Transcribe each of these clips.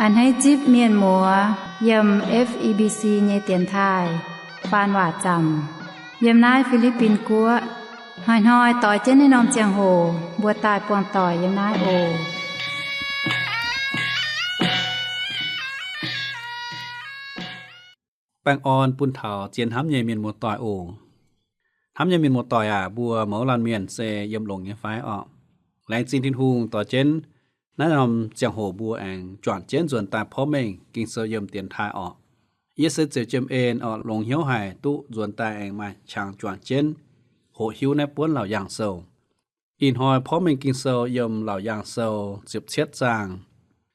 A'hneiv zipv mienh muoz yiem F E B C nyei dienx taaih faan waac zaamc yiem naaiv Fi^li^bin Guoqv. Hnoi-hnoi doix jienv naaiv norm ziangh hoc mbuo daaih buangh doic yiem naaiv oc. Baengh orn bun taux zien hnamv nyei mienh muoz-doic oc. Hnamv nyei mienh muoz-doic aac, mbuo mouz laanh mienh se yiem longx nyei fai orqc? Laengz zingh Tin-Hungh dorh jienv naaiv norm ziangh hoc mbuo aengx juangc jienv nzuonx daaih porv mengh Ging-Sou yiem dienx taaih orqc. Yie se ziouc jiem en orqc, longx hnyouv haic duqv nzuonx daaih aengx maaih qangx juangc jienv hoqc hiuv naaiv buonv Laauc Yaangh Sou. Ih hnoi porv mengh Ging-Sou yiem Laauc Yaangh Sou ziepc cietv zaang,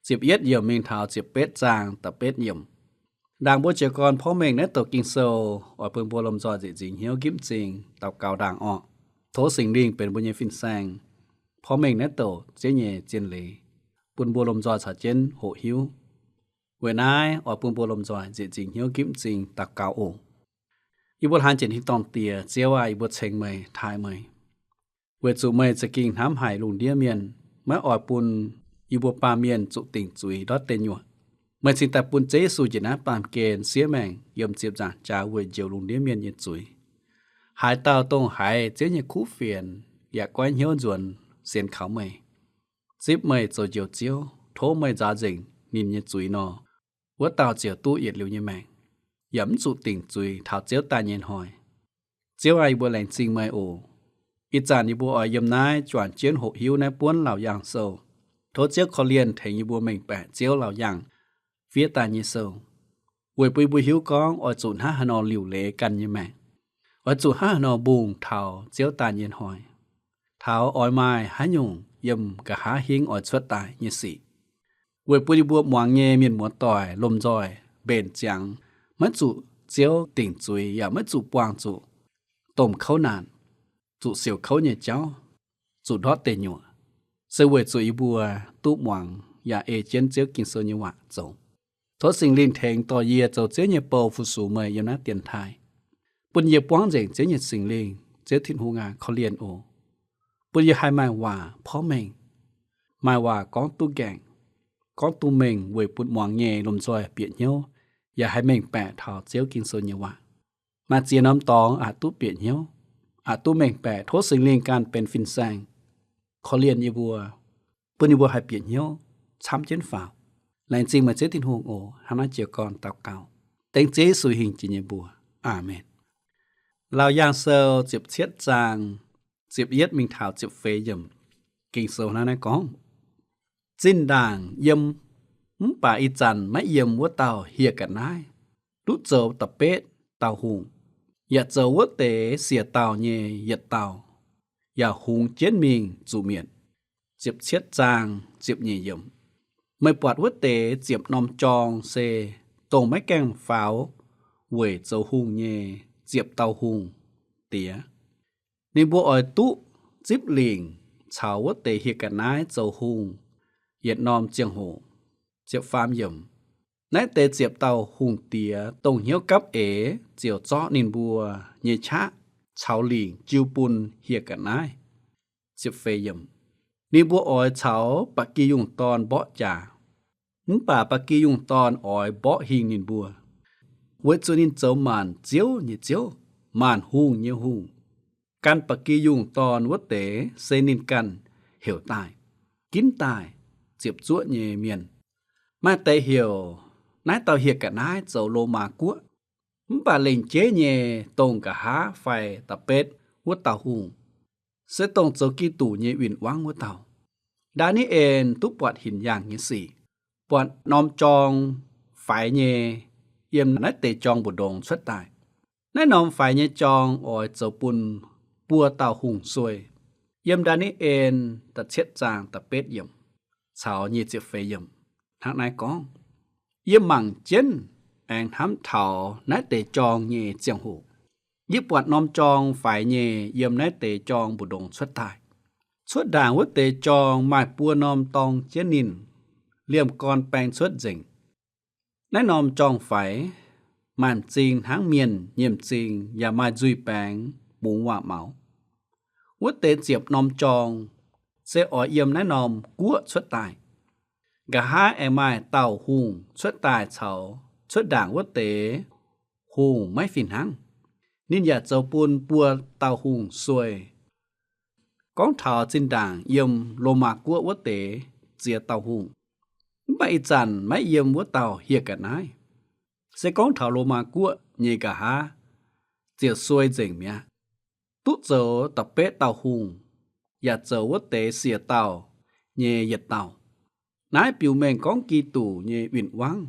ziepc yietv yiemc mingh taux ziepc betv zaang da'betv yiemc. Ndaangc mbuo jiez gorn porv mengh naaiv douc Ging-Sou, oix bun mbuo lomh nzoih nzieqc nzingc hnyouv nqipv m'zing daux gaux ndaangc orqc. Tov Singx Lingh benx mbuo nyei fin-saeng porv mengh naaiv douc Ziouv nyei zien leiz, bun mbuo lomh nzoih caux jienv hoqc hiuv. Weic naaiv oix bun mbuo lomh nzoih nzieqc nzingc hnyouv nqipv m'zing daux gaux oc. Yie mbuo hlaang jienv hingh dorngh Diex, Ziouv aac, yie mbuo ceng meih, taaih meih, weic zuqc meih za'gengh hnamv haic lungh ndiev mienh, maiv oix bun yie mbuo baamh mienh zuqc dingc zuiz ndortv deic nyuoqc. Meih cingx daaih bun Ziouv Yesu njiec naaiv baamh gen siev maengc yiem ziepc nzaangc jaax weic njoux lungh ndiev mienh nyei zuiz. Haaix dauh dongh haiz Ziouv nyei kuv fienx yaac goiv hnyouv nzuonx sienx kaux meih, zipv meih zoux njoux Ziouv, tov meih nzaaux nzengc ninh nyei zuiz nor, wuov dauh ziouc duqv yietc liuz nyei maengc, yaac mv zuqc dingc zuiz taux Ziouv daaih nyei hnoi. Ziouv aac, yie mbuo laengz zingh meih oc. Ih zanc yie mbuo oix yiem naaiv juangc jienv hoqc hiuv naaiv buonv Laauc Yaangh Sou. Tov Ziouv korv-lienh tengx yie mbuo mengh baeqc Ziouv Laauc Yaangh fiev daaih nyei sou, weic bun yie mbuo hiuv gorngv oix zuqc hnangv haaix nor liuc leiz ganh nyei maengc, oix zuqc hnangv haaix nor mbungh taux Ziouv daaih nyei hnoi, taux oix maaih haaix nyungc yiem nqa'haav hingv oix cuotv daaih nyei sic, weic bun yie mbuo muangx nyei mienh muoz-doic lomh nzoih mbenc ziangx, maiv zuqc Ziouv dingc zuiz yaac maiv zuqc buangh zuqc domh kouv naanc, zuqc siouc kouv nyei jauv, zuqc ndortv deic nyuoqc, se weic zuqc yie mbuo duqv muangx yaac ei jienv Ziouv Ging-Sou nyei waac zoux. Tov Singx Lingh tengx dorh yie zoux Ziouv nyei bou fu-sux meih yiem naaiv dienx taaih, bun yie buangv nzengc Ziouv nyei Singx Lingh. Ziouv Tin-Hungh aac, korv-lienh oc. Bun yie haih maaih waac porv mengh, maaih waac gorngv duqv nqaengc, gorngv duqv mengh weic bun muangx nyei lomh nzoih bieqc hnyouv, yaac haih mengh baeqc taux Ziouv Ging-Sou nyei waac. Maaih ziex norm dorngx aqc duqv bieqc hnyouv, aqc duqv mengh baeqc. Tov Singx Lingh ganh benx fin-saeng korv-lienh yie mbuo, bun yie mbuo haih bieqc hnyouv camv jienv faaux. Laengz zingh meih Ziouv Tin-Hungh oc. Hnangv naaiv jiez gorn daux gaux dengv Ziouv Yesu hingh jiex nyei mbuox. Aamen. Laauc Yaangh Sou ziepc cietv zaang, ziepc yietv mingh taux ziepc feix yiemc. Ging-Sou hnangv naaiv gorngv, zinh ndaangc yiem, mv baac ih zanc maiv yiem wuov dauh hieh ga'naaiv, duqv zoux da'betv dauh hungh, yaac zoux wuov deix siec dauh nyei yietc dauh, yaac hungx jienv mingh zuqc mietc. Ziepc cietv zaang, ziepc nyeic yiemc. Meih buatc wuov deix ziepc norm jorng se dongh maiv gaengh faaux weic zoux hungh nyei ziepc dauh hungh diex. Ninh mbuo oix duqv zipv lingc caux wuov deix hieh ga'naaiv zoux hungh yietc norm ziangh hoc. Ziepc faam yiemc. Naaiv deix ziepc dauh hungh diex dongh hnyouv gapv eix ziouc zorqv ninh mbuo nyei qaqv caux lingc jiu bun hieh ga'naaiv. Ziepc feix yiemc. Ninh mbuo oix caux ba'gi yungh dorn mborqv jaax, mv baac ba'gi yungh dorn oix mborqv hingh ninh mbuo, weic zuqc ninh zoux maanc ziouv nyei Ziouv, maanc hungh nyei Hungh. Gan ba'gi yungh dorn wuov deix se ninh ganh heuc daaih, ginv daaih ziepc zuoqv nyei mienh. Maaih deix heuc naaiv dauh hieh ga'naaiv zoux Lomaa Guoqv, mv baac lengc jeiv nyei dongh nqa'haav fai da'betv wuov dauh hungh, se dongh zoux Giduc nyei win-wangv wuov dauh. Ndaa^ni^en duqv buatc hinc yaangh nyei sic, buatc norm jorng faix nyei yiem naaiv deix jorng mbu'ndongx cuotv daaih. Naaiv norm faix nyei jorng oix zoux bun buo dauh hungh sueih. Yiem Ndaa^ni^en da'cietv zaang da'betv yiemc caux nyic ziepc feix yiemc hnangv naaiv gorngv, yie mangc jienv aengx hnamv taux naaiv deix jorng nyei ziangh hoc, yie buatc norm jorng faix nyei yiem naaiv deix jorng mbu'ndongx cuotv daaih. Cuotv ndaangc wuov deix jorng maaih buo norm dorng jienv ninh, liemh gorn baeng cuotv nzengc. Naaiv norm jorng faix maaih m'zing hnangv mienh nyei m'zing yaac maaih nzuih baengx bungx waac-maux. Wuov deix ziepc norm jorng se oix yiem naaiv norm guoqv cuotv daaih. Nqa'haav aengx maaih dauh hungh cuotv daaih caux cuotv ndaangc wuov deix hungh maiv fih hnangv. Ninh yaac zoux bun buo dauh hungh suei. Gorngv taux zinh ndaangc yiem Lomaa Guoqv wuov deix ziex dauh hungh, mv baac ih zanc maiv yiem wuov dauh hieh ga'naaiv. Se gorngv taux Lomaa Guoqv nyei nqa'haav ziouc suei nzengc mi'aqv, duqv zoux da'betv dauh hungh, yaac zoux wuov deix siec dauh nyei yietc dauh. Naaiv biux mengh gorngv Giduc nyei win-wangv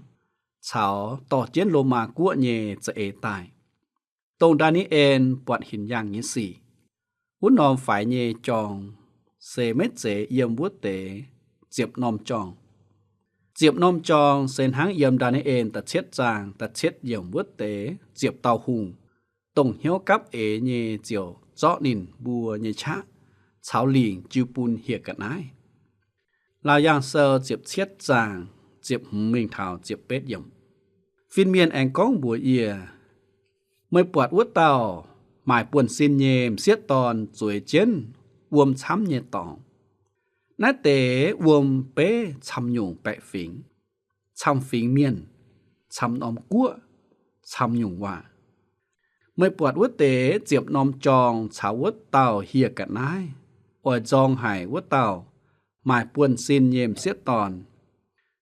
caux dorh jienv Lomaa Guoqv nyei za'eix daaih, dongh Ndaa^ni^en buatc hinc yaangh nyei sic. Wuov norm faix nyei jorng se maiv zeiz yiem wuov deix ziepc norm jorng. Ziepc norm jorng se hnangv yiem Ndaa^ni^en da'cietv zaang da'cietv yiemc wuov deix ziepc dauh hungh, dongh hnyouv gapv eix nyei ziouc zorqv ninh mbuo nyei qaqv caux lingc jiu bun hieh ga'naaiv. Laauc Yaangh Sou ziepc cietv zaang ziepc hmz mingh taux ziepc betv yiemc. Fin-mienh aengx gorngv mbuox yie, Meih buatc wuov dauh maaic buonv-sin nyei m'sieqv dorn zueiz jienv wuom camv nyei dorngx. Naaiv deix wuom beiv camv-nyungc baeqc fingx, camv fingx mienh, camv norm guoqv, camv nyungc waac. Meih buatc wuov deix ziepc norm jorng caux wuov dauh hieh ga'naaiv oix nzorng haic wuov dauh maaic buonv-sin nyei m'sieqv dorn.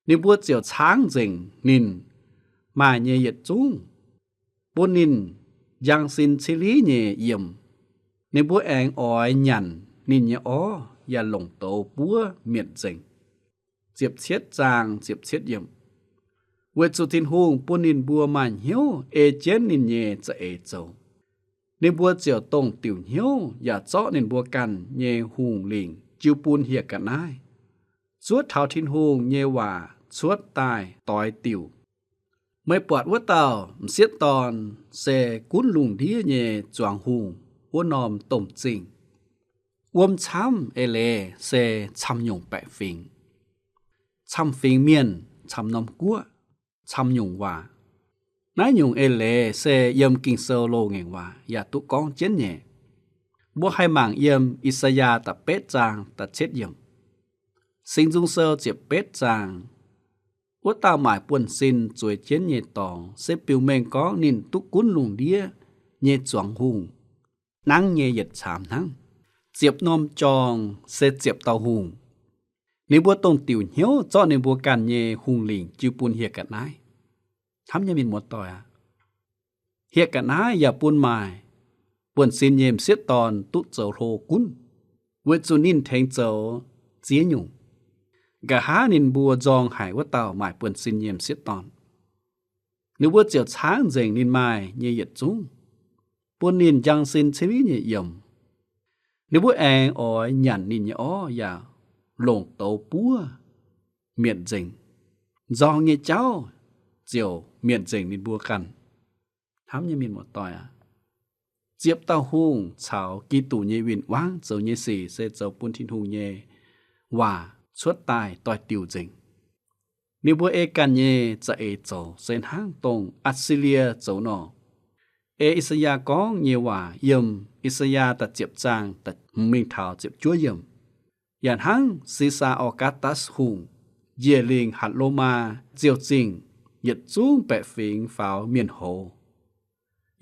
Ninh mbuo ziouc caangv nzengc ninh maaih nyei yietc zungv, bun ninh njang sin ciliv nyei yiem. Ninh mbuo aengx oix nyanc ninh nyei orv yaac longc douz buov mietc nzengc. Ziepc cietv zaang ziepc cietv yiemc. Weic zuqc Tin-Hungh bun ninh mbuo maaih hnyouv ei jienv ninh nyei za'eix zoux, ninh mbuo ziouc dongh diuc hnyouv yaac zorqv ninh mbuo ganh nyei hungh lingc jiu bun hieh ga'naaiv, zuov taux Tin-Hungh nyei waac cuotv daaih doix diuc. Meih buatc wuov dauh m'sieqv dorn se gunv lungh ndiev nyei zuangx hungh wuov norm domh zingh. Wuom camv eix leiz se camv-nyungc baeqc fingx, camv fingx mienh, camv norm guoqv, camv-nyungc waac. Naaiv nyungc eix leiz se yiem Ging-Sou loz-ngaengc waac yaac duqv gorngv jienv nyei. Mbuo haih mangc yiem I^saa^yaa da'betv zaang da'cietv yiemc, Singx Nzung Sou ziepc betv zaang. Wuov dauh maaic buonv-sin zueiz jienv nyei dorngx se biux mengh gorngv ninh duqv gunv lungh ndiev nyei zuangx hungh nangv nyei yietc caamx hnangv. Ziepc norm jorng se ziepc dauh hungh. Ninh mbuo dongh diuc hnyouv zorqv ninh mbuo ganh nyei hungh lingc jiu bun hieh ga'naaiv. Hnamv nyei mienh muoz-doic aac, hieh ga'naaiv yaac bun maaic buonv-sin nyei m'sieqv dorn duqv zoux hlo gunv, weic zuqc ninh tengx zoux ziex nyungc. Nqa'haav ninh mbuo nzorng haic wuov dauh maaic buonv-sin nyei m'sieqv dorn, ninh mbuo ziouc caangv nzengc ninh maaih nyei yietc zungv, bun ninh njang sin ciliv nyei yiem. Ninh mbuo aengx oix nyanc ninh nyei orv yaac longc douz buov mietc nzengc. Nzorng nyei jauv ziouc mietc nzengc ninh mbuo ganh. Hnamv nyei mienh muoz-doic aac, ziepc dauh hungh caux Giduc nyei win-wangv zoux nyei sic se zoux bun Tin-Hungh nyei waac cuotv daaih doix-diuc nzengc. Ninh mbuo ei ganh nyei za'eix zoux se hnangv dongh Atc^si^lie zoux nor. Ei I^saa^yaa gorngv nyei waac yiem I^saa^yaa da'ziepc zaang da'hmz mingh taux ziepc juov yiemc. Yaac hnangv Si^saa Au^gaa^daa Hungh njiec lingc hatc Lomaa ziouc zingh yietc zungv baeqc fingx faaux mienh hoz.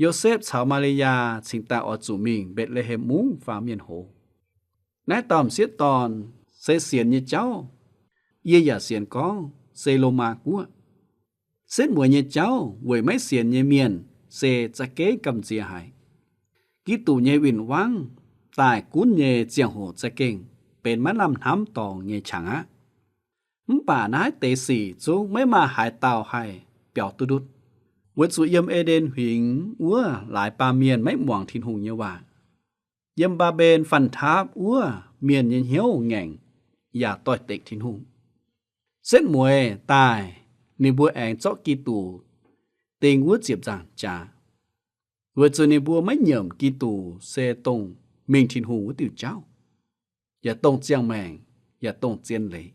Yosepv caux Maa^li^yaa cingx daaih oix zuqc mingh Mbetc^le^hem Mungv faaux mienh hoz. Naaiv dauh m'sieqv dorn se sienx nyei jauv, yie yaac sienx gorngv se Lomaa Guoqv. Setv mueiz nyei jauv weic maiv sienx nyei mienh se za'gengh gamh nziex haic. Giduc nyei win-wangv daaih gunv nyei ziangh hoc za'gengh benx maiv lamh hnamv dorngx nyei qangx aqv. Mv baac naaiv deix sic zungv maiv maaih haaix dauh haih biaux duqv ndutv, weic zuqc yiem E^nden Huingx wuov laaix baamh mienh maiv muangx Tin-Hungh nyei waac. Yiem Mbaa^mben fanh taapv wuov mienh nyei hnyouv ngaengc yaac doix-dekc Tin-Hungh. Setv mueiz daaih, ninh mbuo aengx zorqv Giduc ding wuov ziepc nzaangc jaax, weic zuqc ninh mbuo maiv nyiemc Giduc se dongh mingh Tin-Hungh wuov diuh jauv, yaac dongh ziangh maengc, yaac dongh zien leiz.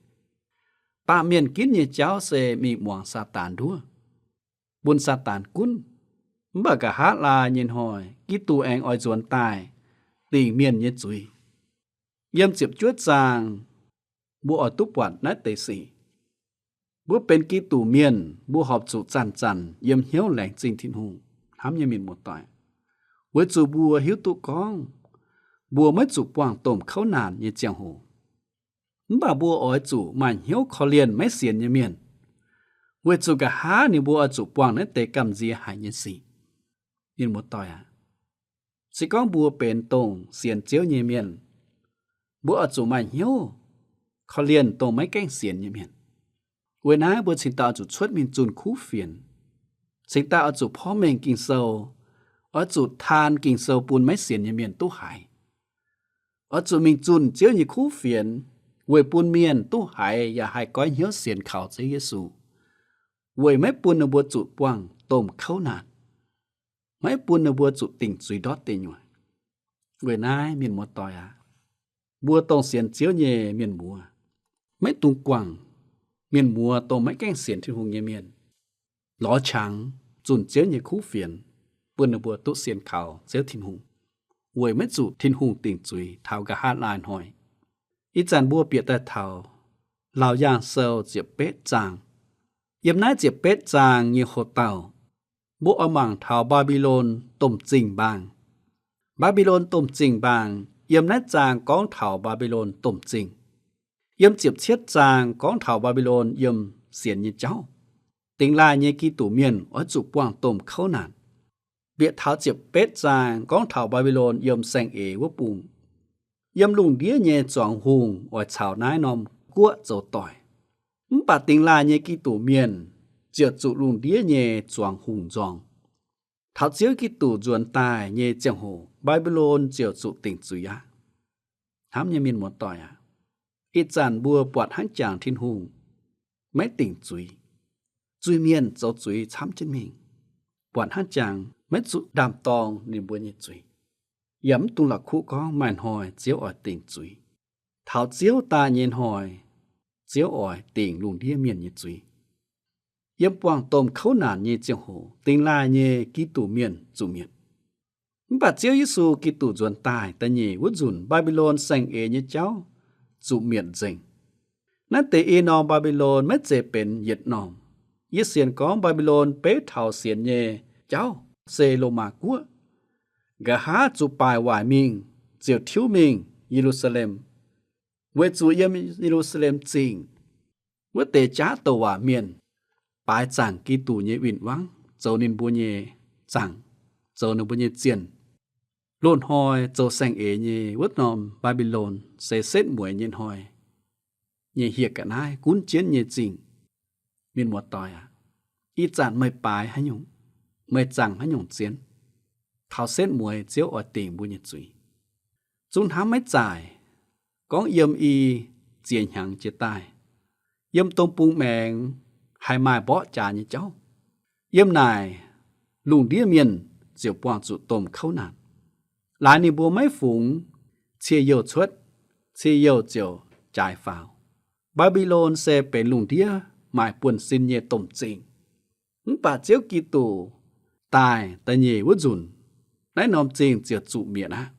Baamh mienh ginv nyei jauv se mingh muangx Saadaan nduov, bun Saadaan gunv. Mv baac nqa'haav laai nyei hnoi, Giduc aengx oix nzuonx daaih dingc mienh nyei zuiz. Yiem ziepc juov zaang, mbuo oix duqv buatc naaiv deix sic. Mbuo benx Giduc mienh, mbuo horpc zuqc zanc-zanc yiem hnyouv laengz zingh Tin-Hungh, hnamv nyei mienh muoz-doic, weic zuqc mbuo hiuv duqv gorngv mbuo maiv zuqc buangh domh kouv naanc nyei ziangh hoc. Mv baac mbuo oix zuqc maaih hnyouv korv-lienh maiv sienx nyei mienh, weic zuqc nqa'haav ninh mbuo oix zuqc buangh naaiv deix gamh nziex haic nyei sic. Mienh muoz-doic aac, se gorngv mbuo benx dongh sienx Ziouv nyei mienh, mbuo oix zuqc maaih hnyouv korv-lienh dongh maiv gaengh sienx nyei mienh. Weic naaiv mbuo cingx daaih oix zuqc cuotv mingh zunh kuv fienx, cingx daaih oix zuqc porv mengh Ging-Sou, oix zuqc taan Ging-Sou bun maiv sienx nyei mienh duqv haiz. Oix zuqc mingh zunh Ziouv nyei kuv fienx, weic bun mienh duqv haiz yaac haih goiv hnyouv sienx kaux Ziouv Yesu, weic maiv bun ninh mbuo zuqc buangh domh kouv naanc, maiv bun ninh mbuo zuqc dingc zuiz ndortv deic nyuoqc. Weic naaiv mienh muoz-doic aac, mbuo dongh sienx Ziouv nyei mienh muoz, maiv dungx guangc mienh muoz dongh maiv gaengh sienx Tin-Hungh nyei mienh lorz qangx zunh Ziouv nyei kuv fienx, bun ninh mbuo duqv sienx kaux Ziouv Tin-Hungh, weic maiv zuqc Tin-Hungh dingc zuiz taux nqa'haav laai hnoi. Ih zanc mbuo bieqc daaih taux Laauc Yaangh Sou ziepc betv zaang. Yiem naaiv ziepc betv zaang nyei hoc-dauh, mbuo oix mangc taux Mbaa^mbi^lon domh zingh mbaang. Mbaa^mbi^lon domh zingh mbaang, yiem naaiv zaang gorngv taux Mbaa^mbi^lon domh zingh. Yiem ziepc cietv zaang gorngv taux Mbaa^mbi^lon yiem sienx nyei jauv. Dingx laaih nyei Giduc mienh oix zuqc buangh domh kouv naanc. Bieqc taux ziepc betv zaang gorngv taux Mbaa^mbi^lon yiem saeng-eix wuov bung. Yiem lungh ndiev nyei zuangx hungh oix caux naaiv norm guoqv zoux doic. Mv baac dingx laaih nyei Giduc mienh ziouc zuqc lungh ndiev nyei zuangx hungh nzorng. Taux Ziouv Giduc nzuonx daaih nyei ziangh hoc, Mbaa^mbi^lon ziouc zuqc dingc zuiz aqv. Hnamv nyei mienh muoz-doic aac, ih zanc mbuo buatc hnangv jangx Tin-Hungh maiv dingc zuiz. Zuiz-mienh zoux zuiz camv jienv mingh, buatc hnangv jangx maiv zuqc ndaam-dorng ninh mbuo nyei zuiz. Yaac mv dungx la'kuqv gorngv maaih hnoi Ziouv oix dingc zuiz. Taux Ziouv daaih nyei hnoi, Ziouv oix dingc lungh ndiev mienh nyei zuiz. Yiem buangh domh kouv naanc nyei ziangh hoc, dingx laaih nyei Giduc mienh zuqc mietc. Mv baac Ziouv Yesu Giduc nzuonx daaih da'nyeic wuov nzunc, Mbaa^mbi^lon saeng-eix nyei jauv zuqc mietc nzengc. Naaiv deix i norm Mbaa^mbi^lon maiv zeiz benx yietc norm. Yie sienx gorngv Mbaa^mbi^lon beiv taux sienx nyei jauv se Lomaa Guoqv. Nqa'haav zuqc baaic waaic mingh, ziouc tiuv mingh Ye^lu^saa^lem, weic zuqc yiem Ye^lu^saa^lem Zingh wuov deix jaav douc waac mienh baaix zaangc Giduc nyei win-wangv, zoux ninh mbuo nyei zaangc, zoux ninh mbuo nyei zienh. Loz-hnoi zoux saeng-eix nyei wuov norm Mbaa^mbi^lon se setv mueiz nyei hnoi nyei hieh ga'naaiv gunv jienv nyei zingh. Mienh muoz-doic aac, ih zanc meih baaix haaix nyungc, meih zaangc haaix nyungc zien, taux setv mueiz Ziouv oix dingc mbuo nyei zuiz. Zungv hnamv maiv zaaic gorngv yiem i ziex hnyangx jiex daaih, yiem dong bung maengx haih maaih mborqv jaax nyei jauv. Yiem naaic lungh ndiev mienh ziouc buangh zuqc domh kouv naanc. Laaix ninh mbuo maiv fungx, cie-youh cuotv, cie-youh ziouc jaaix faaux. Mbaa^mbi^lon se benx lungh ndiev maaih buonv-sin nyei domh zingh. Mv baac Ziouv Giduc daaih da'nyeic wuov nzunc, naaiv norm zingh ziouc zuqc mietc aqv.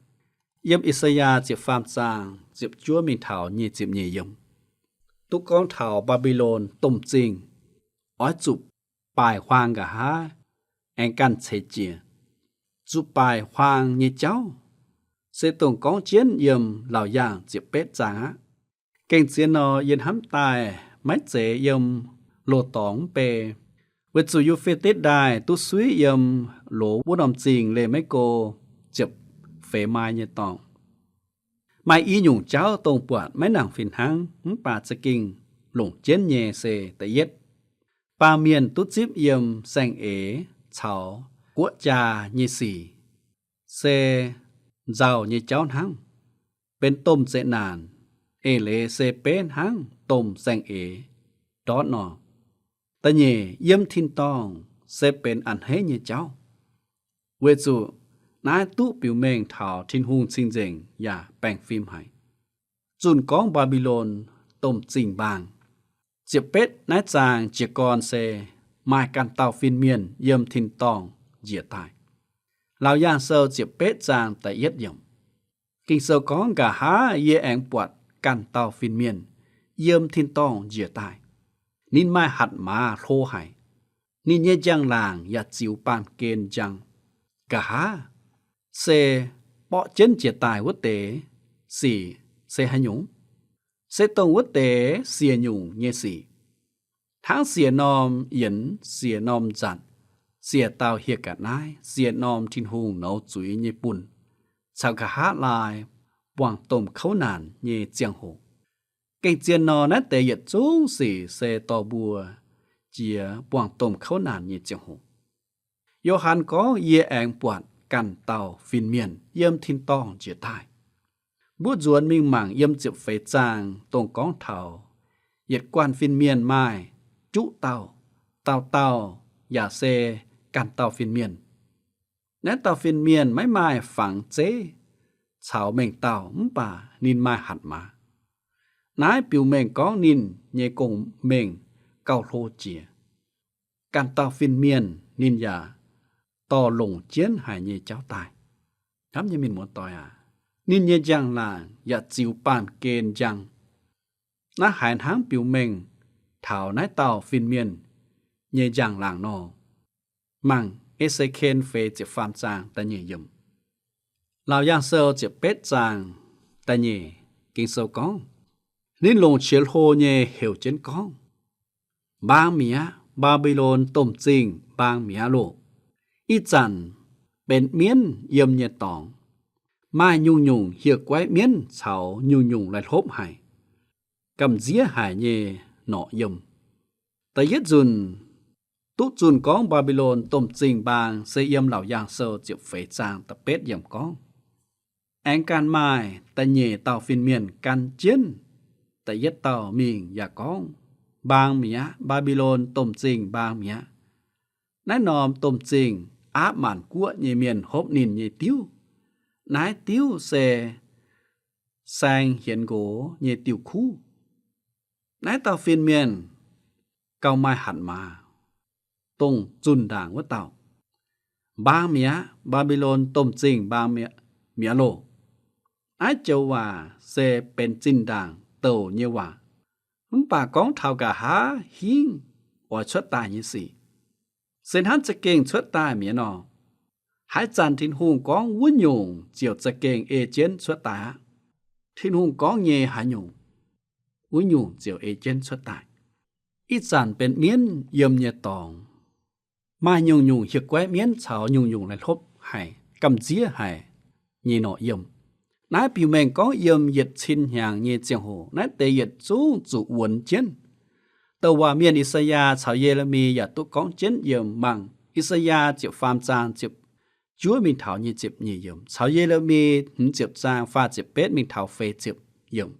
Yiem I^saa^yaa ziepc faam zaang ziepc juov mingh taux nyic ziepc nyeic yiemc, duqv gorngv taux Mbaa^mbi^lon domh zingh oix zuqc baaic huaang nqa'haav aengx ganh ceix jiez. Zuqc baaic huaang nyei jauv se dongh gorngv jienv yiem Laauc Yaangh ziepc betv zaang aqv. Gengh zien nor, yie hnamv daaih maiv zeiz yiem loz-dorngx mv bei, weic zuqc Yu^fe^ditv Ndaaih duqv suiv yiem loz wuov norm zingh leih maiv go ziepc feix maaih nyei dorngx. Maaih i nyungc jauv dongh buatc maiv nangc fih hnangv mv baac za'gengh longc jienv nyei se da'yietv, baamh mienh duqv zipv yiem saeng-eix caux guoqv jaa nyei sic se nzauh nyei jauv hnangv, benx domh zeqc naanc, eix leiz se beiv hnangv domh saeng-eix ndortv nor. Da'nyeic, yiem tin-dorngh se benx a'hneiv nyei jauv, weic zuqc naaiv duqv biux mengh taux Tin-Hungh cing-nzengc yaac baengh fim haic. Zunh gorngv Mbaa^mbi^lon domh zingh mbaang. Ziepc betv naaiv zaang jiez gorn se maaih ganh dauh fin-mienh yiem tin-dorngh njiec daaih. Laauc Yaangh Sou ziepc betv zaang da'yietv yiemc, Ging-Sou gorngv, nqa'haav yie aengx buatc ganh dauh fin-mienh yiem tin-dorngh njiec daaih. Ninh maaih hatc maaz hlo haic. Ninh nyei njang-laangc yaac ziux baamh gen njang. Nqa'haav se borqv jienv jiex daaih wuov deix sic se haaix nyungc? Se dongh wuov deix siec nyungc nyei sic, hnangv siec norm yienx, siec norm nzatc, siec dauh hieh ga'naaiv, siec norm Tin-Hungh nouz zuiz nyei bunh, caux nqa'haav laai buangh domh kouv naanc nyei ziangh hoc. Gengh zien nor, naaiv deix yietc zungv sic se dorh mbuo jiex buangh domh kouv naanc nyei ziangh hoc. Yo^han gorngv, yie aengx buatc ganh dauh fin-mienh yiem tin-dorngh njiec daaih. Mbuo nzuonx mingh mangc yiem ziepc feix zaang, dongh gorngv taux yietc guanh fin-mienh maaih juqv dauh, dauh dauh yaac se ganh dauh fin-mienh. Naaiv dauh fin-mienh maiv maaih fangx zeiv caux mengh dauh, mv baac ninh maaih hatc maaz. Naaiv biux mengh gorngv ninh nyei gong-mengh gauh hlo jiex. Ganh dauh fin-mienh ninh yaac dorh longc jienv haic nyei jauv daaih. Hnamv nyei mienh muoz-doic aac, ninh nyei njang-laangc yaac ziux baamh gen njang. Naaiv haiz hnangv biux mengh taux naaiv dauh fin-mienh nyei njang-laangc nor. Mangc E^se^ken feix ziepc faam zaang da'nyeic yiemc. Laauc Yaangh Sou ziepc betv zaang da'nyeic, Ging-Sou gorngv, ninh longc qiex hlo nyei heuc jienv gorngv, Mbaang mi'aqv, Mbaa^mbi^lon domh zingh mbaang mi'aqv loh! Ih zanc benx mienv yiem nyei dorngx. Maaih nyungc-nyungc hieh guaiv mienv caux nyungc-nyungc lai hlopv haic, gamh nziev haic nyei norqc yiem. Da'yietv nzunc duqv zunh gorngv Mbaa^mbi^lon domh zingh mbaang se yiem Laauc Yaangh Sou ziepc feix zaang da'betv yiemc gorngv, aengx ganh maaih da'nyeic dauh fin-mienh gan jienv da'yietv dauh mingh yaac gorngv, Mbaang mi'aqv, Mbaa^mbi^lon domh zingh mbaang mi'aqv. Naaiv norm domh zingh aapv maanc guoqv nyei mienh hopv ninh nyei diuv. Naaiv diuv se saeng hienx nqox nyei diuh kuv. Naaiv dauh fin-mienh gauh maaih hatc maaz, dongh zunh ndaangc wuov dauh, Mbaang mi'aqv, Mbaa^mbi^lon domh zingh mbaang mi'aqv loh! Naaiv joux waac se benx zinh ndaangc douc nyei waac, mv baac gorngv taux nqa'haav hingv oix cuotv daaih nyei sic. Se hnangv za'gengh cuotv daaih mi'aqv nor, haaix zanc Tin-Hungh gorngv wuov nyungc ziouc za'gengh ei jienv cuotv daaih aqv. Tin-Hungh gorngv nyei haaix nyungc, wuov nyungc ziouc ei jienv cuotv daaih. Ih zanc benx mienv yiem nyei dorngx, maaih nyungc-nyungc hieh guaiv mienv caux nyungc-nyungc lai hlopv haic, gamh nziev haic nyei norqc yiem. Naaiv biux mengh gorngv yiem yietc cin hnyangx nyei ziangh hoc naaiv deix yietc zungv zuqc wuonx jienv. Douc waac mienh I^saa^yaa caux Ye^le^mi yaac duqv gorngv jienv yiem mangc I^saa^yaa ziepc faam zaang ziepc juov mingh taux nyic ziepc nyeic yiemc, caux Ye^le^mi hmz ziepc zaang faah ziepc betv mingh taux feix ziepc yiemc.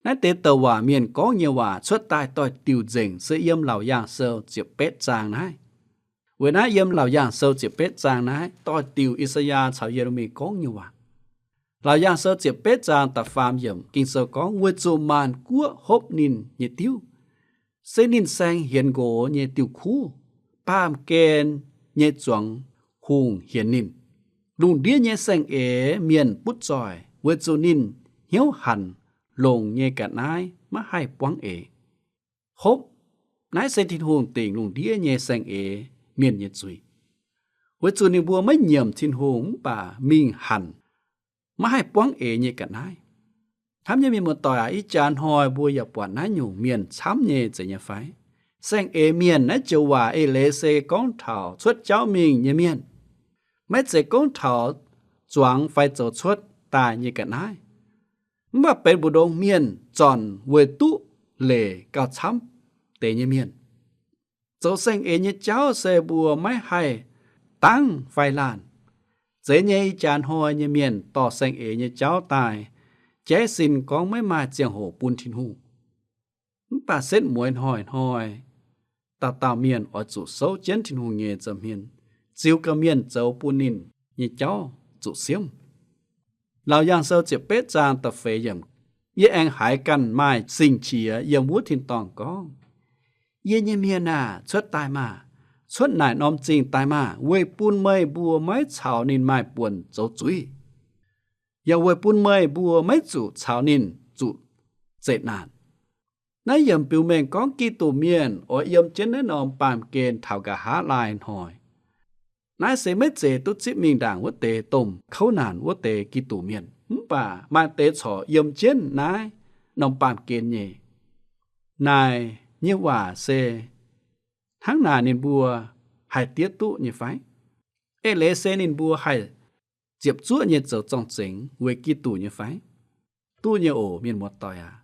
Naaiv deix douc waac mienh gorngv nyei waac cuotv daaih doix-diuc nzengc se yiem Laauc Yaangh Sou ziepc betv zaang naaiv. Weic naaiv yiem Laauc Yaangh Sou ziepc betv zaang naaiv doix-diuc I^saa^yaa caux Ye^le^mi gorngv nyei waac. Laauc Yaangh Sou ziepc betv zaang da'faam yiemc Ging-Sou gorngv, weic zuqc maanc guoqv hopv ninh nyei diuv, se ninh saeng hienx nqox nyei diuh kuv, baamh gen nyei zuangx hungh hienx ninh. Lungh ndiev nyei saeng-eix mienh butv zoih, weic zuqc ninh hnyouv hanc longc nyei ga'naaiv maiv haih buangv eix. Hopv, naaiv se Tin-Hungh dingc lungh ndiev nyei saeng-eix mienh nyei zuiz, weic zuqc ninh mbuo maiv nyiemc Tin-Hungh mv baac mingh hanc maiv haih buangv eix nyei ga'naaiv. Hnamv nyei mienh muoz-doic aac, ih jaax hnoi mbuo yaac buatc naaiv nyungc mienh camv nyei zeiz nyei fai? Saeng-eix mienh naaiv joux waac eix leiz se gorngv taux cuotv jauv mingh nyei mienh, maiv zeiz gorngv taux zuangx fai zoux cuotv daaih nyei ga'naaiv. Mv baac benx mbu'ndongx mienh zornc weic duqv leic gauh camv deix nyei mienh. Zoux saeng-eix nyei jauv se mbuo maiv haih dangv fai laanh. Zeiz nyei, ih jaax hnoi nyei mienh dorh saeng-eix nyei jauv daaih, jaiv sin gorngv maiv maaih ziangh hoc bun Tin-Hungh. Mv baac setv mueiz hnoi-hnoi, dauh dauh mienh oix zuqc souv jienv Tin-Hungh nyei nza'hmien, ziux gau mienh zoux bun ninh nyei jauv zuqc siemv. Laauc Yaangh Sou ziepc betv zaang da'feix yiemc, yie aengx haiz ganh maaih Singx Qiex yiem wuov tin-dorngh gorngv, yie nyei mienh aah! Cuotv daaih maah! Cuotv naaic norm zingh daaih maah! Weic bun meih mbuo maiv caux ninh maaih buonc zoux zuiz, yaac weic bun meih mbuo maiv zuqc caux ninh zuqc zeqc naanc. Naaiv yiemc biux mengh gorngv Giduc Mienh oix yiem jienv naaiv norm baamh gen taux nqa'haav laai hnoi. Naaiv se maiv zeiz duqv zipv mingh ndaangc wuov deix domh kouv naanc wuov deix Giduc Mienh, mv baac maaih deix corc yiem jienv naaiv norm baamh gen nyei. Naaic nyei waac se hnangv naaic ninh mbuo haih diev duqv nyei fai? Eix leiz se ninh mbuo haih ziepc zuoqv nyei zoux zorng-zengx weic Giduc nyei fai? Duqv nyei oc, mienh muoz-doic aac.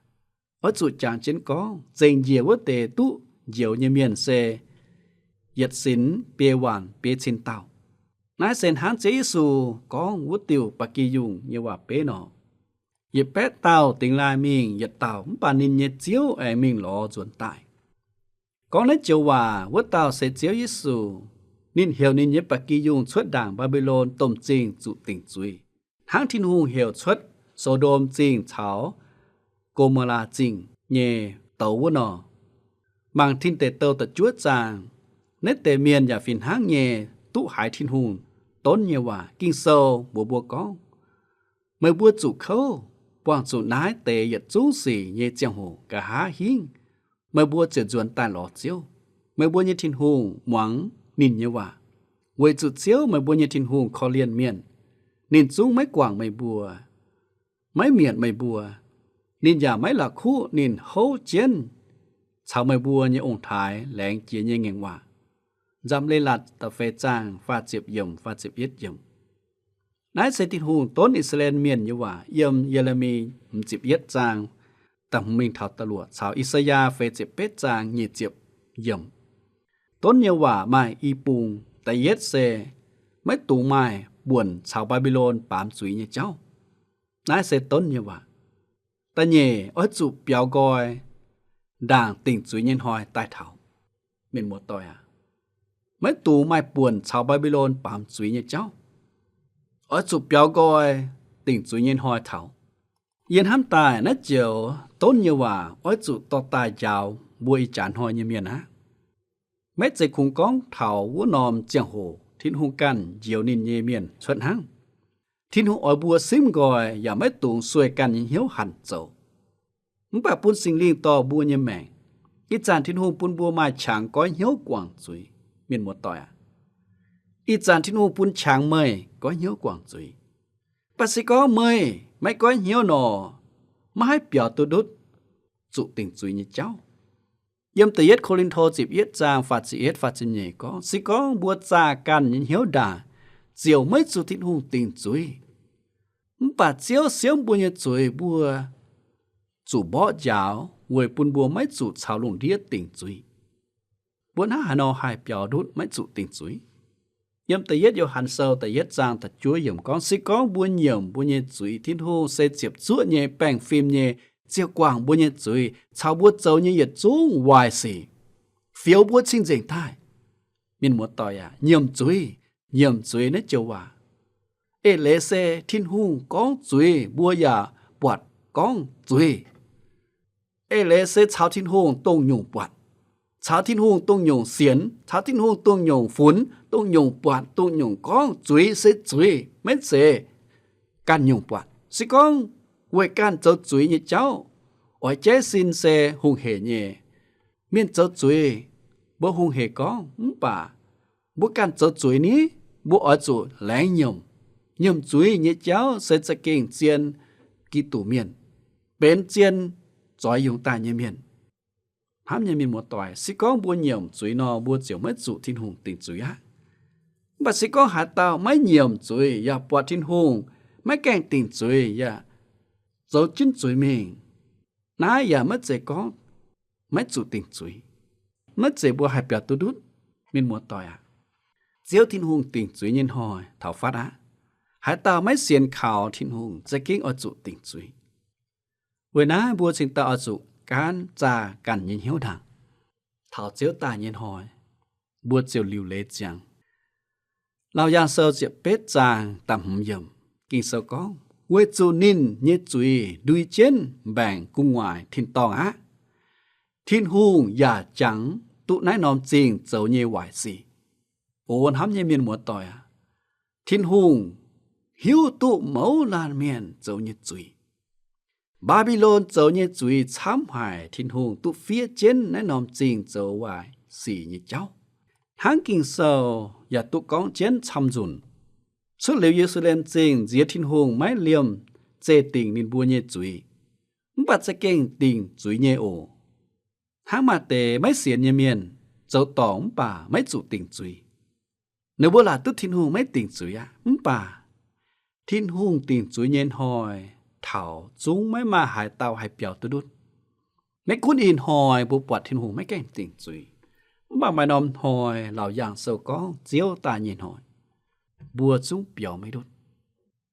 Oix zuqc jangx jienv gorngv, zengc njiec wuov deix duqv njoux nyei mienh se yietc sinx biei waanc biei cin dauh. Naaiv se hnangv Ziouv Yesu gorngv wuov diuh ba'gi yungh nyei waac-beiv nor, yietc baeqv dauh dingx laaih mingh yietc dauh, mv baac ninh nyei Ziouv aengx mingh lorz nzuonx daaih. Gorngv naaiv joux waac wuov dauh se Ziouv Yesu. Ninh heuc ninh nyei ba'gi yungh cuotv ndaangc Mbaa^mbi^lon domh zingh zuqc dingc zuiz, hnangv Tin-Hungh heuc cuotv So^ndom Zingh caux Go^mo^laa Zingh nyei douz wuov nor. Mangc Tin Deic Douh da'juov zaang, naaiv deix mienh yaac fih hnangv nyei duqv haiz Tin-Hungh donv nyei waac. Ging-Sou mbuox mbuo gorngv, meih mbuo zuqc kouv, buangh zuqc naaiv deix yietc zungv sic nyei ziangh hoc nqa'haav hingv, meih mbuo ziouc nzuonx daaih lorz Ziouv, meih mbuo nyei Tin-Hungh, muangx ninh nyei waac, weic zuqc Ziouv, meih mbuo nyei Tin-Hungh, korv-lienh mienh. Ninh zungv maiv guangc meih mbuo, maiv mietc meih mbuo. Ninh yaac maiv la'kuqv ninh houv jienv caux meih mbuo nyei ong-taaix laengz jiex nyei ngaengc waac. Nzamc Leiz-Latc da'feix zaang faah ziepc yiemc, faah ziepc yietv yiemc. Naaiv se Tin-Hungh donv I^saa^laa^en Mienh nyei waac yiem Ye^le^mi hmz ziepc yietv zaang da'hmz mingh taux da'luoqc caux I^saa^yaa feix ziepc betv zaang nyic ziepc yiemc. Donv nyei waac maaih i bung. Da'yietv se maiv dungx maaih buonc caux Mbaa^mbi^lon baamz zuiz nyei jauv. Naaiv se donv nyei waac. Da'nyeic, oix zuqc biaux nqoi ndaangc dingc zuiz nyei hnoi daaih taux. Mienh muoz-doic aac, maiv dungx maaih buonc caux Mbaa^mbi^lon baamz zuiz nyei jauv. Oix zuqc biaux nqoi dingc zuiz nyei hnoi taux. Yie hnamv daaih naaiv joux donv nyei waac oix zuqc dorh daaih njaaux mbuo ih jaax hnoi nyei mienh aqv. Maiv zeiz kungx gorngv taux wuov norm ziangh hoc Tin-Hungh ganh njoux ninh nyei mienh cuotv hnangv. Tin-Hungh oix mbuo simv nqoi yaac maiv dungx sueih ganh nyei hnyouv hanc zoux, mv baac bun Singx Lingh dorh mbuo nyei maengc. Ih zanc Tin-Hungh bun mbuo maaih qangx goiv hnyouv guangc zuiz. Mienh muoz-doic aac, ih zanc Tin-Hungh bun qangx meih goiv hnyouv guangc zuiz. Mv baac se gorngv meih maiv goiv hnyouv nor, maiv haih biaux duqv ndutv zuqc dingc zuiz nyei jauv. Yiem da'yietv Ko^lin^to ziepc yietv zaang faah ziepc yietv, faah ziepc nyeic gorngv, se gorngv mbuo zaah ganh nyei hnyouv ndaangc, ziouc maiv zuqc Tin-Hungh dingc zuiz. Mv baac Ziouv siemv mbuo nyei zuiz mbuo zuqc mborqv njaaux weic bun mbuo maiv zuqc caux lungh ndiev dingc zuiz. Mbuo hnangv haaix nor haih biaux ndutv maiv zuqc dingc zuiz? Yiem da'yietv Yo^han Sou da'yietv zaang da'juov yiemc gorngv, se gorngv mbuo nyiemc mbuo nyei zuiz, Tin-Hungh se ziepc zuoqv nyei, baengh fim nyei, ziouc guangc mbuo nyei zuiz caux mbuo zoux nyei yietc zungv waaic sic, fioux mbuo cing-nzengc daaih. Mienh muoz-doic aac, nyiemc zuiz, nyiemc zuiz naaiv joux waac, eix leiz se Tin-Hungh gorngv zuiz mbuo yaac buatc gorngv zuiz. Eix leiz se caux Tin-Hungh dongh nyungc buatc, caux Tin-Hungh dongh nyungc sienx, caux Tin-Hungh dongh nyungc funx, dongh nyungc buatc, dongh nyungc gorngv zuiz se zuiz, maiv zeiz ganh nyungc buatc. Se gorngv weic ganh zoux zuiz nyei jauv, oix jaiv sin se hungh hec nyei. Mienh zoux zuiz, mbuo hungh hec gorngv, mv baac mbuo ganh zoux zuiz ni, mbuo oix zuqc laengz nyiemc. Nyiemc zuiz nyei jauv se za'gengh zien Giduc Mienh, benx zien zoix yungz daaih nyei mienh. Hnamv nyei mienh muoz-doic, se gorngv mbuo nyiemc zuiz nor, mbuo ziouc maiv zuqc Tin-Hungh dingc zuiz aqv. Mv baac se gorngv haaix dauh maiv nyiemc zuiz yaac buatc Tin-Hungh maiv gaengh dingc zuiz yaac zoux jienv zuiz mingh, naaiv yaac maiv zeiz gorngv maiv zuqc dingc zuiz. Maiv zeiz mbuo haih biaux duqv ndutv. Mienh muoz-doic aac, Ziouv Tin-Hungh dingc zuiz nyei hnoi taux fatv aqv. Haaix dauh maiv sienx kaux Tin-Hungh za'gengh oix zuqc dingc zuiz. Weic naaiv mbuo cingx daaih oix zuqc gaanv zaah ganh nyei hnyouv ndaangc, taux Ziouv daaih nyei hnoi, mbuo ziouc liuc leiz ziangx. Laauc Yaangh Sou ziepc betv zaang da'hmz yiemc, Ging-Sou gorngv, weic zuqc ninh nyei zuiz ndui jienv mbaengc gu'nguaaic tin-dorngh aqv. Tin-Hungh yaac jangx duqv naaiv norm zingh zoux nyei waaic sic. O hnamv nyei mienh muoz-doic aac, Tin-Hungh hiuv duqv mouz laanh mienh zoux nyei zuiz. Mbaa^mbi^lon zoux nyei zuiz camv haic, Tin-Hungh duqv fiev jienv naaiv norm zingh zoux waaic sic nyei jauv. Hnangv Ging-Sou yaac duqv gorngv jienv camv nzunc, cuotv liuz Ye^lu^saa^lem Zingh nziex Tin-Hungh maiv liemh zeih dingc ninh mbuo nyei zuiz, mv baac za'gengh dingc zuiz nyei oc. Hnangv maaih deix maiv sienx nyei mienh zoux dorngc mv baac maiv zuqc dingc zuiz. Ninh mbuo laaic duqv Tin-Hungh maiv dingc zuiz aqv. Mv baac Tin-Hungh dingc zuiz nyei hnoi taux zungv maiv maaih haaix dauh haih biaux duqv ndutv. Maiv gunv ih hnoi mbuo buatc Tin-Hungh maiv gaengh dingc zuiz, mv baac maaih norm hnoi Laauc Yaangh Sou gorngv Ziouv daaih nyei hnoi, mbuo zungv biaux maiv ndutv.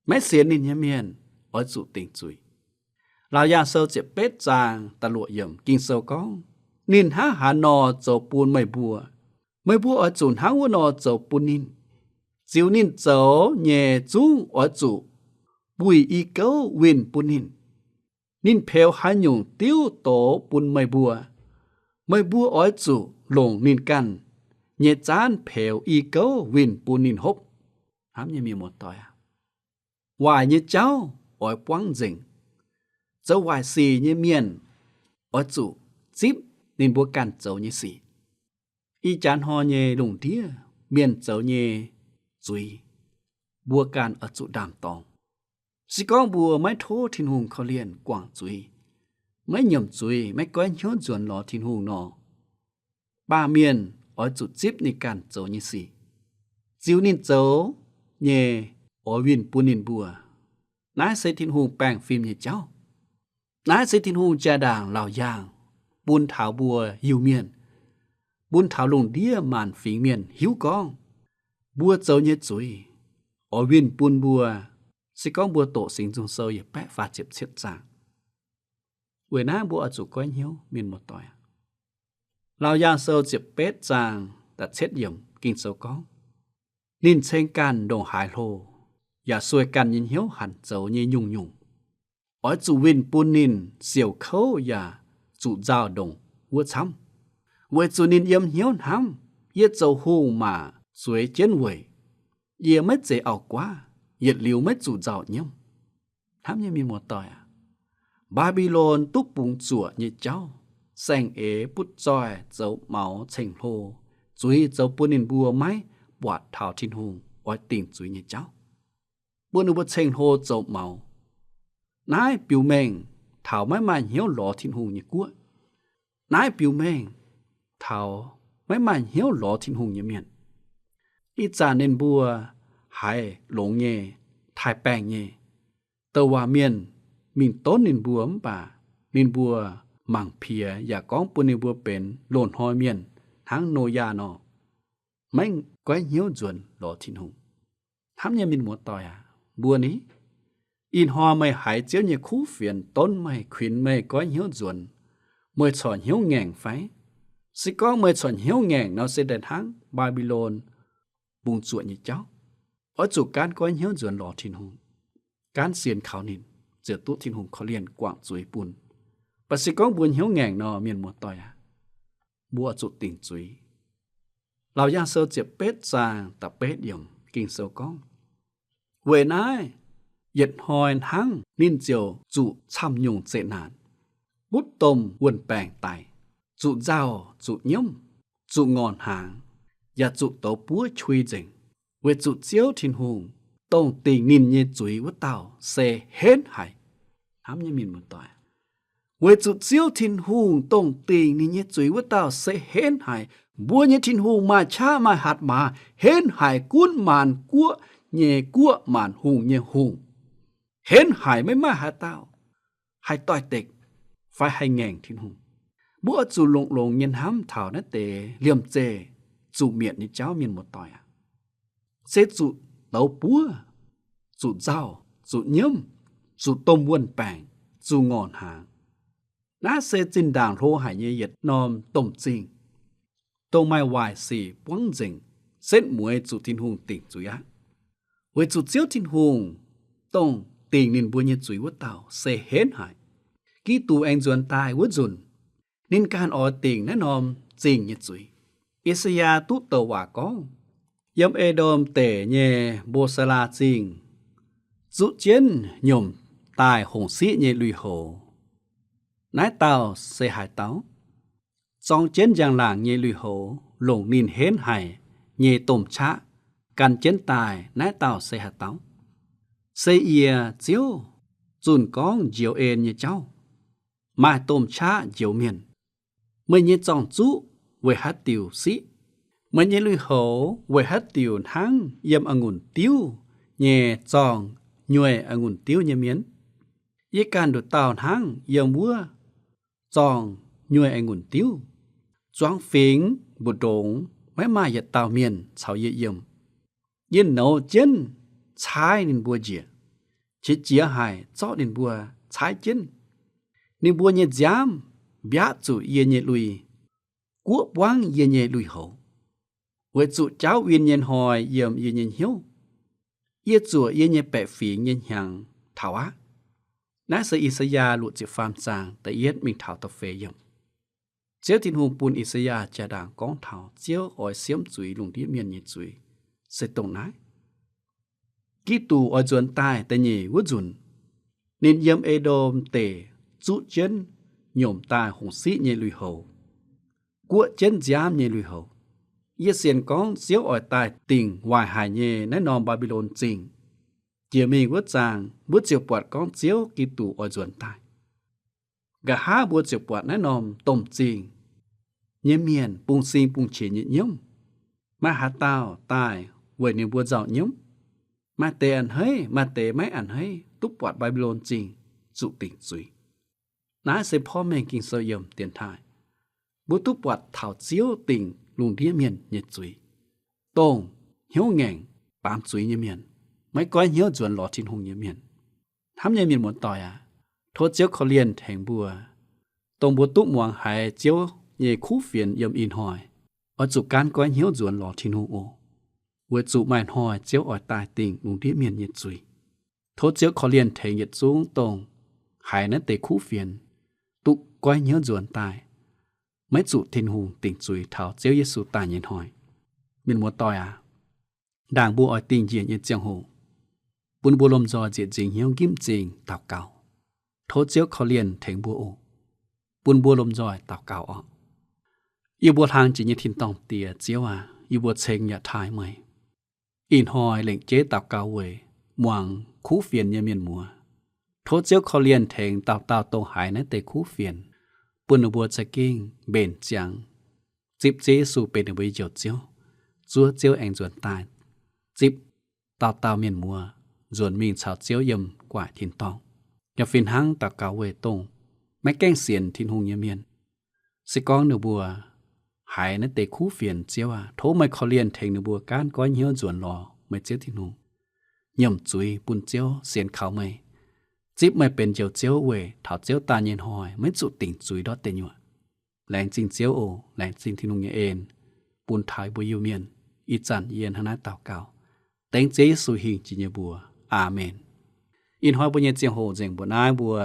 Maiv sienx ninh nyei mienh oix zuqc dingc zuiz. Laauc Yaangh Sou ziepc betv zaang da'luoqc yiemc Ging-Sou gorngv, Ninh hnangv haaix nor zoux bun meih mbuo, meih mbuo oix zuqc hnangv wuov nor zoux bun ninh. Ziux ninh zoux nyei zungv oix zuqc buih i gouv winh bun ninh. Ninh peux haaix nyungc diuv doz bun meih mbuo, meih mbuo oix zuqc longc ninh ganh nyei zaanv peux i gouv winh bun ninh hopv. Hnamv nyei mienh muoz-doic aac, waaic nyei jauv oix buangv nzengc. Zoux waaic sic nyei mienh oix zuqc zipv ninh mbuo ganh zoux nyei sic. Ih jaax hnoi nyei lungh ndiev mienh zoux nyei zuiz, mbuo ganh oix zuqc ndaam-dorngx. Se gorngv mbuo maiv tov Tin-Hungh korv-lienh guangc zuiz, maiv nyiemc zuiz, maiv goiv hnyouv nzuonx lorz Tin-Hungh nor, baamh mienh oix zuqc zipv ninh ganh zoux nyei sic, ziux ninh zoux nyei oix winh bun ninh mbuo. Naaiv se Tin-Hungh baengh fim nyei jauv. Naaiv se Tin-Hungh jaa-ndaangc laauc yaangh bun taux mbuo Iu-Mienh, bun taux lungh ndiev maanc fingx mienh hiuv gorngv mbuo zoux nyei zuiz oix winh bun mbuo, se gorngv mbuo doqc Singx Nzung Sou yietc baeqv faah ziepc cietv zaang. Weic naaiv mbuo oix zuqc goiv hnyouv, mienh muoz-doic aac. Laauc Yaangh Sou ziepc betv zaang da'cietv yiemc Ging-Sou gorngv, Ninh ceng ganh ndongc haaix hlo, yaac sueih ganh nyei hnyouv hanc zoux nyei nyungc-nyungc, oix zuqc winh bun ninh siouc kouv yaac zuqc nzauh ndongc wuov camv, weic zuqc ninh yiem hnyouv hnamv, Yie zoux hungh maac zueiz jienv weic, yie maiv zeiz auv-guaav, yietc liuz maiv zuqc nzauh nyiemv. Hnamv nyei mienh muoz-doic aac, Mbaa^mbi^lon duqv bungx zuoqc nyei jauv, saeng-eix butv zoih, zoux maux ceng-hlo, zuiz zoux bun ninh mbuo maiv buatc taux Tin-Hungh oix dingc zuiz nyei jauv, bun ninh mbuo ceng-hlo zoux maux. Naaiv biux mengh taux maiv maaih hnyouv lorz Tin-Hungh nyei guoqv. Naaiv biux mengh taux maiv maaih hnyouv lorz Tin-Hungh nyei mienh. Ih zanc ninh mbuo haiz longx nyei, taaih baengh nyei, douc waac mienh mingh donv ninh mbuo mv baac ninh mbuo mangc piex yaac gorngv bun ninh mbuo benx loz-hnoi mienh hnangv Noyaa nor, maiv goiv hnyouv nzuonx lorz Tin-Hungh. Hnamv nyei mienh muoz-doic aac, mbuo ni, ih hnoi meih haiz Ziouv nyei kuv fienx donv meih, kuinx meih goiv hnyouv nzuonx, meih corc hnyouv ngaengc fai? Se gorngv meih corc hnyouv ngaengc nor, se daaih hnangv Mbaa^mbi^lon bungx zuoqc nyei jauv. Oix zuqc gaanv goiv hnyouv nzuonx lorz Tin-Hungh, gaanv sienx kaux ninh, ziouc duqv Tin-Hungh korv-lienh guangc zuiz bun. Mv baac se gorngv mbuo hnyouv ngaengc nor, mienh muoz-doic aac, mbuo oix zuqc dingc zuiz. Laauc Yaangh Sou ziepc betv zaang da'betv yiemc Ging-Sou gorngv, Weic naaiv, yietc hnoi hnangv ninh ziouc zuqc camv-nyungc zeqc naanc, butv domh wuon-baengc daic, zuqc nzauh, zuqc nyiemv, zuqc ngorc hnaangx, yaac zuqc douz buov qui nzengc, weic zuqc Ziouv Tin-Hungh, dongh dingc ninh nyei zuiz wuov dauh, se henv haic. Hnamv nyei mienh muoz-doic, weic zuqc Ziouv Tin-Hungh, dongh dingc ninh nyei zuiz wuov dauh, se henv haic. Mbuo nyei Tin-Hungh maaih qaqv maaih hatc maaz, henv haic gunv maanc guoqv nyei Guoqv, maanc hungh nyei Hungh. Henv haic, maiv maaih haaix dauh haih doix-dekc fai haih ngaengc Tin-Hungh. Mbuo oix zuqc longx-longx nyei hnamv taux naaiv deix liemh zeih zuqc mietc nyei jauv, mienh muoz-doic aac. Se zuqc douz buov, zuqc nzauh, zuqc nyiemv, zuqc domh wuon-baengc, zuqc ngorc hnaangx. Naaiv se zinh ndaangc hlo haic nyei yietc norm domh zingh, dongh maaih waaic sic buangv nzengc, setv mueiz zuqc Tin-Hungh dingc zuiz aqv. Weic zuqc Ziouv Tin-Hungh, dongh dingc ninh mbuo nyei zuiz wuov dauh, se henv haic. Giduc aengx nzuonx daaih wuov nzunc, ninh ganh oix dingc naaiv norm zingh nyei zuiz. I^saa^yaa duqv douc waac gorngv, yiem E^ndom Deic nyei Mbo^saa^laa Zingh zuqv jienv nyomc daaih hongc siqv nyei lui-houx. Naaiv dauh se haaix dauh? Zorng jienv njang-laangc nyei lui-houx, longc ninh henv haic nyei domh qaqv gan jienv daaih naaiv dauh se haaix dauh? Se yie, Ziouv, zunh gorngv njoux en nyei jauv, maaih domh qaqv njoux mienh. Meih nyei zorng-zuqv weic haaix diuc siqv? Meih nyei lui-houx weic haaix diuc hnangv yiem a'ngunc diuv nyei zorng nyueih a'ngunc diuv nyei mienh? Yie ganh nduqc dauh hnangv yiem wuov zorng nyueih a'ngunc diuv. Zuangx fingx mbu'ndongx maiv maaih yietc dauh mienh caux yie yiem. Yie nouz jienv caaiv ninh mbuo njiec, qiex jiez haic zorqv ninh mbuo caaiv jienv. Ninh mbuo nyei nziaamv mbiaqv zuqc yie nyei lui, guoqv buangv yie nyei lui-houx, weic zuqc jauv win nyei hnoi yiem yie nyei hnyouv. Yie zuoqc yie nyei baeqc fingx nyei hnyangx taux aqv. Naaiv se I^saa^yaa luoqc ziepc faam zaang da'yietv mingh taux da'feix yiemc. Ziouv Tin-Hungh bun I^saa^yaa jaa-ndaangc gorngv taux Ziouv oix siemv zuiz lungh ndiev mienh nyei zuiz se dongh naaiv. Giduc oix nzuonx daaih da'nyeic wuov nzunc, ninh yiem E^ndom Deic zuqv jienv nyomc daaih hongc siqv nyei lui-houx, guoqv jienv nziaamv nyei lui-houx. Yie sienx gorngv Ziouv oix daaih dingc waaic haic nyei naaiv norm Mbaa^mbi^lon Zingh. Jiex mingh wuov zaang mbuo ziouc buatc gorngv Ziouv Giduc oix nzuonx daaih. Nqa'haav mbuo ziouc buatc naaiv norm domh zingh nyei mienh bungx-sing bungx-qiex nyei nyiemv. Maaih haaix dauh daaih weic ninh mbuo nzauh nyiemv? Maaih deix a'hneiv, maaih deix maiv a'hneiv duqv buatc Mbaa^mbi^lon Zingh zuqc dingc zuiz. Naaiv se porv mengh Ging-Sou yiem dienx taaih mbuo duqv buatc taux Ziouv dingc lungh ndiev mienh nyei zuiz, dongh hnyouv ngaengc, baamz zuiz nyei mienh, maiv goiv hnyouv nzuonx lorz Tin-Hungh nyei mienh. Hnamv nyei mienh muoz-doic aac, tov Ziouv korv-lienh tengx mbuo, dongh mbuo duqv muangx haiz Ziouv nyei kuv fienx yiem ih hnoi, oix zuqc gaanv goiv hnyouv nzuonx lorz Tin-Hungh oc, weic zuqc maaih hnoi Ziouv oix daaih dingc lungh ndiev mienh nyei zuiz. Tov Ziouv korv-lienh tengx yietc zungv dongh haiz naaiv deix kuv fienx duqv goiv hnyouv nzuonx daaih, maiv zuqc Tin-Hungh dingc zuiz taux Ziouv Yesu daaih nyei hnoi. Mienh muoz-doic aac, ndaangc mbuo oix dingh njiec nyei ziangh hoc, bun mbuo lomh nzoih nzieqc nzingx hnyouv nqimv zingh daux gaux. Tov Ziouv korv-lienh tengx mbuo oc. Bun mbuo lomh nzoih daux gaux oc. Yie mbuo hlang jiex nyei tin-dorngh Diex, Ziouv aac, yie mbuo ceng yaac taaih meih. Ih hnoi lengc jeiv daux gaux weic muangx kuv fienx nyei mienh muoz. Tov Ziouv korv-lienh tengx dauh dauh dongh haiz naaiv deix kuv fienx, bun ninh mbuo za'gengh mbenc ziangx, zipv Ziouv Yesu benx ninh mbuo nyei Njoux Ziouv. Zuov Ziouv aengx nzuonx daaih zipv dauh dauh mienh muoz nzuonx mingh caux Ziouv yiem gu'nguaaic tin-dorngh. Yaac fih hnangv daux gaux weic dongh maiv gaengh sienx Tin-Hungh nyei mienh. Se gorngv ninh mbuo haiz naaiv deix kuv fienx, Ziouv aac, tov meih korv-lienh tengx ninh mbuo gaanv goiv hnyouv nzuonx lorz meih Ziouv Tin-Hungh, nyiemc zuiz bun Ziouv, sienx kaux meih, zipv meih benx Njoux Ziouv weic taux Ziouv daaih nyei hnoi maiv zuqc dingc zuiz ndortv deic nyuoqc. Laengz zingh Ziouv oc. Laengz zingh Tin-Hungh nyei en bun taux mbuo Iu-Mienh. Ih zanc yie hnangv naaiv daux gaux dengv Ziouv Yesu hingh jiex nyei mbuox. Aamen. Ih hnoi mbuo nyei ziangh hoc nzengc mbuoqc naaiv mbuo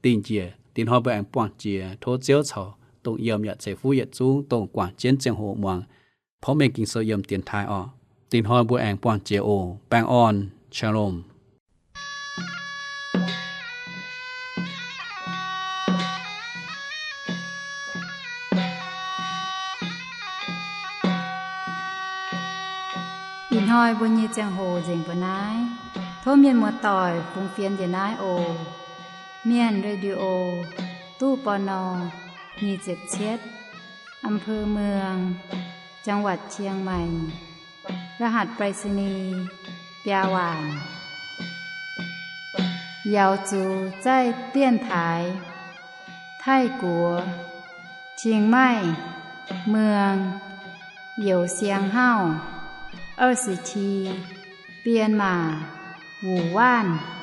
dingh njiec. Dingc hnoi mbuo aengx buangh jiex. Tov Ziouv caux dongh yiem yaac ceix fuqv yietc zungv dongh guangc jienv ziangh hoc muangx porv mengh Ging-Sou yiem dienx taaih oc. Dingc hnoi mbuo aengx buangh jiex oc. Baengh orn. Shalom. Ih hnoi mbuo nyei ziangh hoc nzengc mbuoqc naaiv. Tov mienh muoz-doic fungx fienx njiec naaiv oc. Mienh Radio, ตู้ ปณ. nyic ziepc cietv, อำเภอเมือง จังหวัดเชียงใหม่ รหัสไปรษณีย์ biaa waanc. 瑶族在电台 Taiv Guoqv, Chiang Mai, เมือง Youz Siang Hauv, 二十七, Bienh Maac, Wuoqc Waanv.